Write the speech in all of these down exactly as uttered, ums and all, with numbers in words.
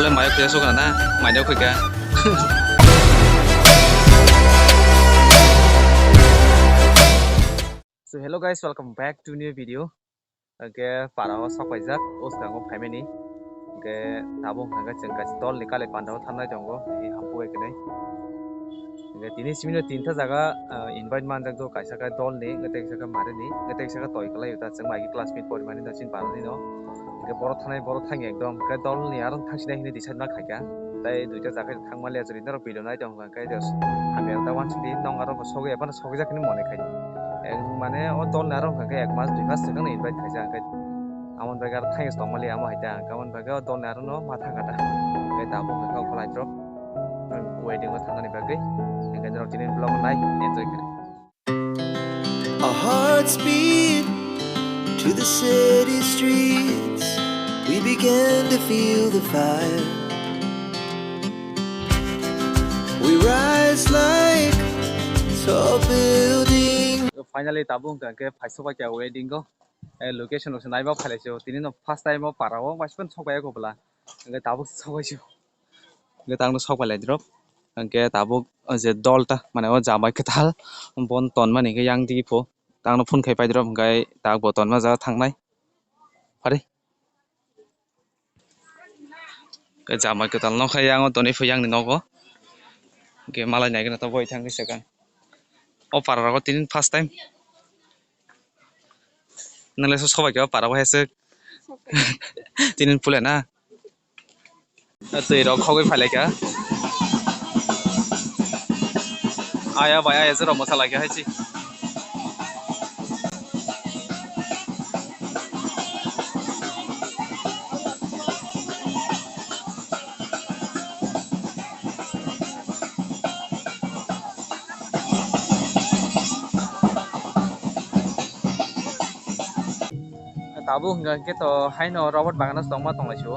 Mayo khuya sokna na, mayo khuya. So hello guys, welcome back to new video. Hwnkhe para o sok paijak, o swkango phaimani. Hwnkhe tabuk hwnkhe chwng kaisa dol ni kali panda o thangnai tongo, tini hampu bai kwnwi. Hwnkhe tini simi no tinta jaga, ah, invite manjak do, kaisa khe dol ni, hwnkhe tei kaisa khe mari ni, hwnkhe tei kaisa khe toi kwlai o ta chwng bai khe classmate porimani no chini para ni no. Hwnkhe borok thangnai, borok thangya ekdom, hwnkhe dol ni aro thangsinai hinwi decide ma khaikha. Tai duita jaga thangma le jori norok video nai tong kha, hwnkhe hamya ta wansuk di, nong aro bo sogwi, ephano sogwi jak hinwi mone khai. Eng mane o dol ni aro hwnkhe ek mas dui mas swkang no invite khaijak, hwnkhe amoni bagwi aro thangya tongma le amo hai ta, hwnkhe amoni bagwi o dol ni aro no ma thang kha ta. Hwnkhe tabuk hwnkhe o kholai drop wedding o thangnani bagwi, hwnkhe norok tini vlog nai enjoy khlai. Our hearts beat to the city streets. We begin to feel the fire. We rise like tall building. Finally, tabuk hwnkha khe phaisok bai kha wedding o. Eh, location rok se naiba phailai se o. Tini no first time o para o, bai phano sok bai ya kho bwla. Hwnkhe tabuk sok bai se o. Hwnkhe tangno sok bai lai drop. Hwnkhe tabuk o je dol ta, mane o jamai kwtal, bon tonmani hwnkhe yang digi pho. Tangno phone khai pai drop, hwnkhe tabuk bo tonma jaga thangnai. Phari. Hwnkhe jamai kwtal nokha yang o tonwi pho yang ni nogo. Hwnkhe malai nai gana to boi thangwi swkang. O para rogo tini first time. Nang le so sobai khe o para o hai se. Tini pule na. Twi rok khogwi phai lai kha. Aya bai aya jora mosa lai kha hai chi. Tabuk hwnkha khe to haino robot bagano tongma tonglaisio.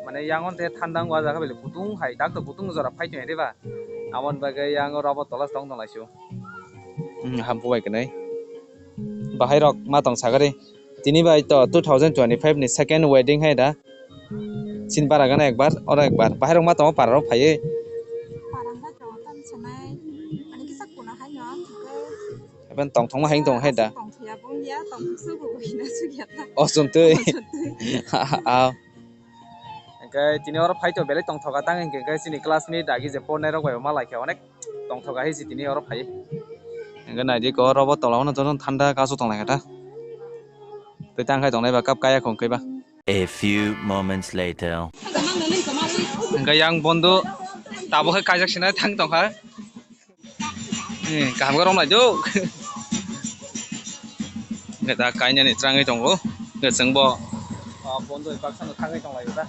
Mane yango tei thanda wng o jaga bele kutung hai, dak to kutung jora phai tong ya de ba. Aboni bagwi yango robot tola tong tonglaisio. Hmm, hampu bai kwnai. Bahai rok ma tong sagari. Tini bai to two thousand twenty-five ni second wedding hai da. Chin bara gana ekbar, oro ekbar. Bahai rok ma tongo para rok phaiwi. Parang ba tongo tam sanai. Ani kisa kuna hai no, hwnkhe. Eben tong thongma hai tong hai da. Tong thuya bung ya, tong thusu bo bui na su ya ta. O chuntui. O chuntui. Ah. Hwnkhe tini oro phai to belai tong thoka tang hwnkhe, hwnkhe chini classmate agi je pornai rok bai ma lai khe onek tong thoka hai si tini oro phai. Hwnkhe nai di ko oro bo tola o no joto thanda kasu tong lai kha ta. Tei tang khai tong nai ba kap kaya khong khe ba. A few moments later. Hwnkhe yang bondo tabuk khe kaijak sinai thang tong kha. Eh, kaham khe romlai do. Hwnkhe da kainani chwrangwi tongo. Hwnkhe chwngbo, ah, bondo baksa no thangwi tong lai da.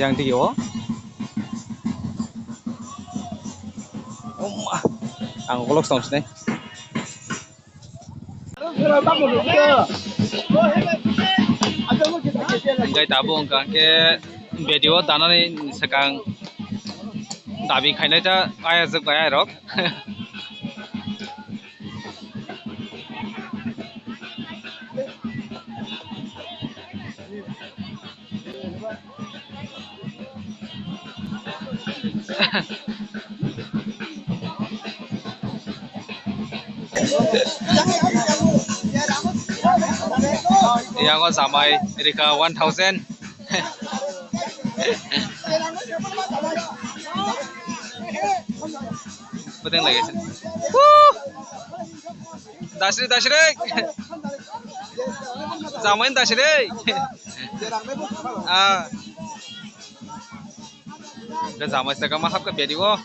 Yang tigi o. Om, ang ukolog tong sinai. Hwnkhe tabuk hwnkha khe video danani swkang dabi khainai ta ayajwk bai airok. Yang o jamai rika one thousand. Beteng lagi. Dasri, dasri. Jamain dasri. Ah. Ke jamai saka ma hapka bedi o.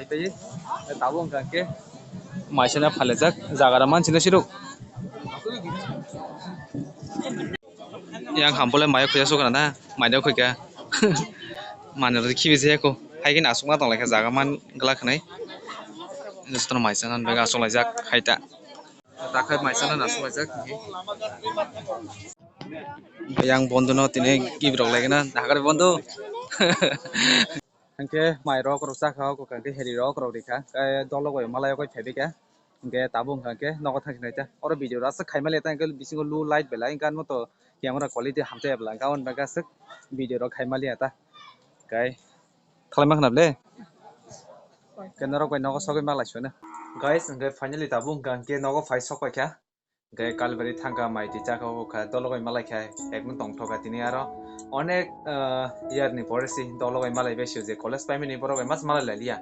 Tei tabuk hwnkha khe maisana phalajak jaga rok manchina siruk. Yang hampole mayo khuya sukha na, maino khuika. Manwi rok khibi se ko. Hai khe aswkma tong lai kha jaga man glak khnai. Jotono maisana bag aswk laijak hai ta. Takhai maisana aswk laijak. Yang bondo no tini gibi rok lai na. Hagar bondo. Hingke mai rok rok chakha o, hingke heri rok rok rikha, tei dolo bai malai o koi phaibikha, hingke tabuk hingka khe nogo thang sinai ta, oro video rok aswk khaima le ta, hingke bisingo low light belai, hingke ano to camera quality hamjaya bwla, hingke aboni bagwi aswk video rok khaima liya ta, hingke thalai ma khna ble, hingke norok bai nogo sogwi malai sio na. Guys, hingke finally tabuk hingka hingke nogo phai sok paikha. Hingke Kalbari thangkha, mai twi chakha, o kha dolo bai malai kha, ekdom tongthokha tini aro onek, ah, year ni pore si dolo bai malai bai sio je college paimani borok bai mas malai lai liya.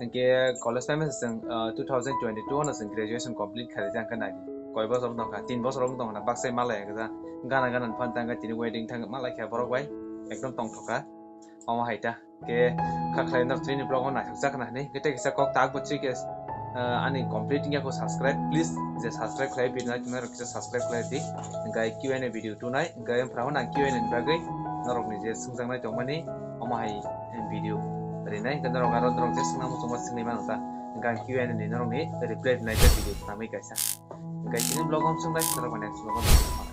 Hingke college paimani chwng, ah, two thousand twenty-two no chwng graduation complete kha rijak hingke nai koi bosor wng tongkha, tin bosor wng tongkha na baksa malai kha, gana gana ni phan tangkha tini wedding thang malai kha borok bai ekdom tongthokha omo hai ta. Ke kha khlai norok tini vlog o naithok jak na hinwi, ke tei kisa kok tak bo chike, ah, ani complete wngya ko subscribe, please je subscribe khlai, video nai tongnai rok kisa subscribe khlai di. Hingke Q and A video tunai, hingke phra hwn ang Q and A ni bagwi norok ni je swngjaknai tongmani, omo hai video rinai, hingke norok aro norok je swngna muchungma swngwi mano ta, hingke ang Q and A ni norok ni reply rinai ta video tangwi kaisa. Hingke chini vlog o swngbai norok next vlog o.